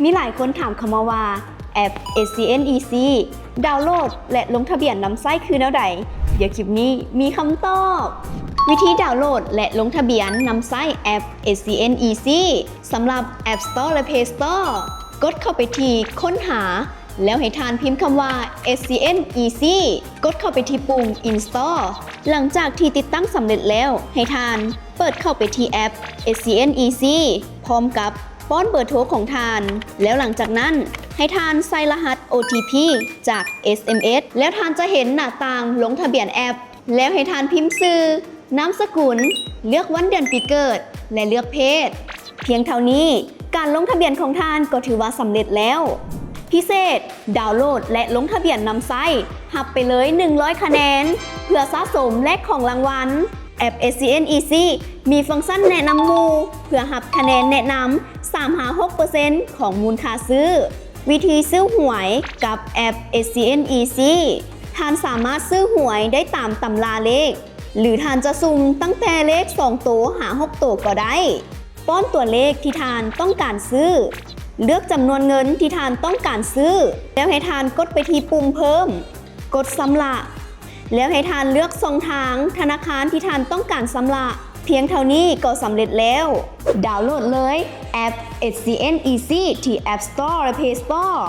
ມີຫຼາຍຄົນຖາມເຂົ້າມາວ່າ ແອັບ ເອສຊີເອັນ ອີຊີ ດາວໂຫຼດ ແລະ ລົງທະບຽນນຳໃຊ້ຄືແນວໃດ? ດຽວຄລິບນີ້ມີຄຳຕອບ. ວິທີດາວໂຫຼດ ແລະ ລົງທະບຽນນຳໃຊ້ແອັບ ເອສຊີເອັນ ອີຊີ ສຳລັບ App Store ແລະ Play Store. ກົດເຂົ້າໄປທີ່ຄົ້ນຫາ ແລ້ວໃຫ້ທ່ານພິມຄຳວ່າ ເອສຊີເອັນ ອີຊີ ກົດເຂົ້າໄປທີ່ປຸ່ມ Install. ຫຼັງຈາກທີ່ຕິດຕັ້ງສຳເລັດແລ້ວ, ໃຫ້ທ່ານເປີດເຂົ້າໄປທີ່ແອັບ ເອສຊີເອັນ ອີຊີ ພ້ອມກັບປ້ອນເບີໂທຂອງທ່ານ, ແລ້ວຫຼັງຈາກນັ້ນ ໃຫ້ທ່ານໃສ່ລະຫັດ ໂອ ທີ ພີ ຈາກ ເອສ ເອັມ ເອສ ແລ້ວທ່ານຈະເຫັນໜ້າຕ່າງລົງທະບຽນແອັບ. ແລ້ວໃຫ້ທ່ານພິມຊື່, ນາມສະກຸນ, ເລືອກວັນເດືອນປີເກີດ ແລະ ເລືອກເພດ. ພຽງເທົ່ານີ້, ການລົງທະບຽນຂອງທ່ານກໍຖືວ່າສຳເລັດແລ້ວ. ພິເສດ, ດາວໂຫຼດ ແລະ ລົງທະບຽນນຳໃຊ້ ຮັບໄປເລີຍໜຶ່ງຮ້ອຍຄະແນນ ເພື່ອສະສົມແລກຂອງລາງວັນ. ແອັບ ເອສຊີເອັນ ອີຊີ ມີຟັງຊັນແນະນຳໝູ່ ເພື່ອຮັບຄະແນນແນະນຳ ສາມຫາຫົກເປີເຊັນ ຂອງມູນຄ່າຊື້. ວິທີຊື້ຫວຍກັບແອັບ ເອສຊີເອັນ ອີຊີ ທ່ານສາມາດຊື້ຫວຍໄດ້ຕາມຕຳລາເລກ ຫຼື ທ່ານຈະສຸ່ມຕັ້ງແຕ່ເລກສອງໂຕຫາຫົກໂຕກໍໄດ້. ປ້ອນຕົວເລກທີ່ທ່ານຕ້ອງການຊື້. ເລືອກຈຳນວນເງິນທີ່ທ່ານຕ້ອງການຊື້ ແລ້ວໃຫ້ທ່ານກົດໄປທີ່ປຸ່ມເພີ່ມ. ກົດຊຳລະ ແລ້ວໃຫ້ທ່ານເລືອກຊ່ອງທາງທະນາຄານທີ່ທ່ານຕ້ອງການຊຳລະ. ພຽງເທົ່ານີ້ກໍສຳເລັດແລ້ວ. ດາວໂຫຼດເລີຍແອັບ ເອສຊີເອັນ ອີຊີ ທີ່ App Store ແລະ Play Store.